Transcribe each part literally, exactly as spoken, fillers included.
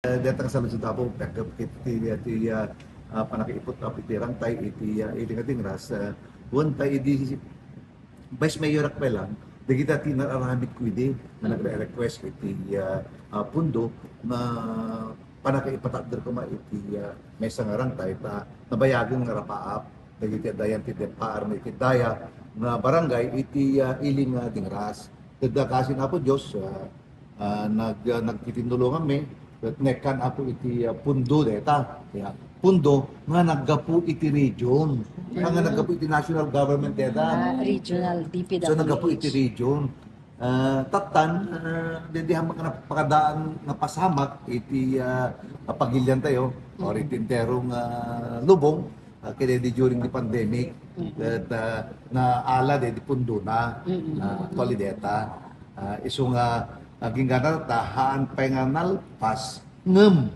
Eh, deta nga saludsod, Apo, pagkapit ti, ti, ah, ah, panakaiput, Apo, iti rangtay iti, ah, ili nga dingras, ah, wen ta idi Vice Mayor ak pay lang, dagita ti nararamid ko idi nga nagre-request iti, ah, ah, pundo nga panakaipatakder koma iti, ah, maysa nga rangtay ta nabayagen nga rapaap dagiti adda yan ti dempaar iti daya nga barangay iti, ah, ili nga dingras. Ket kasin Apo Dios, ah, ah, nag-, ah, nagtitinnulonganmi, ket nekkan, Apo, iti, ah, pundo deta. Ya, pundo nga naggapu iti region. Nga, nga naggapu iti national government deta. Ah, regional D P W H. So, naggapu iti region. Ah, tattan, ah, didi ha mga napakadaan nga pasamak iti, ah, pagilian tayo, or iti entero nga lubong, ah, kaya di during the pandemic, that, ah, naala di, di pundo na, ah, actually deta. Ah, isu nga, ah, ginggana ta, haan pay nga nalpas, ngem,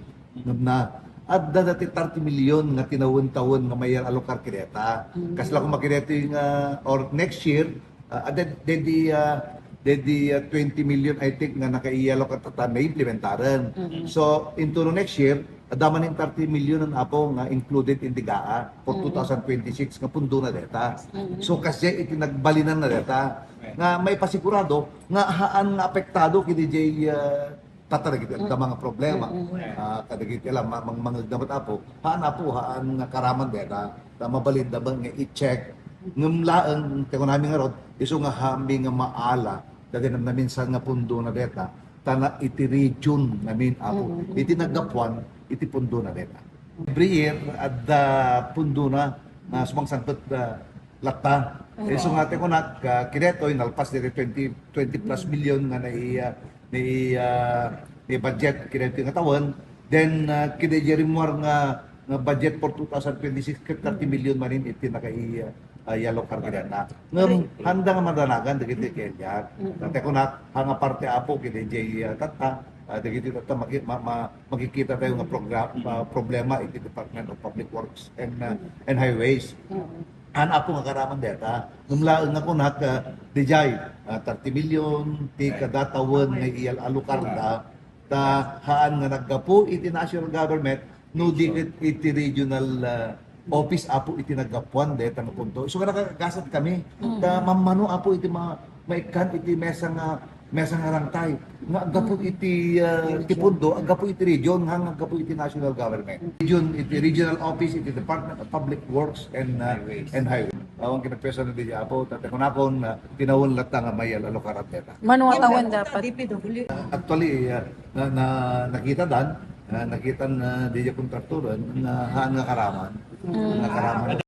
ngem na, adda dati thirty million nga tinawen-tawen nga mayar alokar kideta. Kasla koma kideta nga, or next year, ah, adda, dedi, ah, dedi, ah, twenty million, I think, nga nakaiyalokar ta, ta naimplementaren. So, into no next year, adda manen thirty million, Apo, nga included in the GAA for two thousand twenty-six nga pundo na deta. So, kasdiay iti nagbalinan na deta nga maipasigurado nga haan nga apektado kidi jay, ah, tatta dagiti adda mga problema. Ah, kadagiti la, ma-, mang-, mangegda met, Apo. Haan, Apo, haan nga karaman deta. Ta mabalinda met nga i-check. Ngem laeng, ti kunami ngarud, isu nga haanmi nga maala dagiti namnamisan nga pundo na deta, ta na iti region ngamin, Apo. Iti naggapuan, iti pundo na deta. Every year, adda pundo na, na sumangsangpet, ah, latta. Isu nga ti kunak, ah, kidetoy, nalpas diri twenty, twenty plus million nga nai-, ah, nai-, ah, nai-budget kidetoy nga tawen. Then, ah, kidetoy rimmuar nga, nga budget for two thousand twenty-six, ket thirty million manen iti nakai-, ah, ah, yellow card kideta. Ngem, handa nga madanagan dagiti kenya. Ti kunak, haan nga parte, Apo, kidetoy, ah, tatta, ah, dagiti tatta maki-, ma-, ma-, makikita tayo nga program, ah, problema iti Department of Public Works and, ah, and Highways. Haan, Apo, nga karaman deta. Ngem laeng nga kunak, ah, dijay, ah, thirty million, ti kada tawen nga iyal-, alukarda, ta haan nga naggapu iti national government, no di ket iti regional, ah, office, Apo, iti naggapuan deta nga punto. Isu nga nakagasatkami, ta mammano, Apo, iti ma-, maikkan iti mesa nga, mesa nga rangtay. Nga aggapu iti, ah, iti pundo, aggapu iti region, nga aggapu iti national government. Region, iti regional office, iti Department of Public Works and, ah, Highways. And Highway. Awan kinagpesa na di, Apo, ta ti kunakon, ah, tinawen latta nga mayal-, alukaran deta. Mano a tawen dapat? D P W. Actually, ah, na, na, nakita dan, ah, nakita na di kontraktoran, na haan nga karaman. Nga karaman.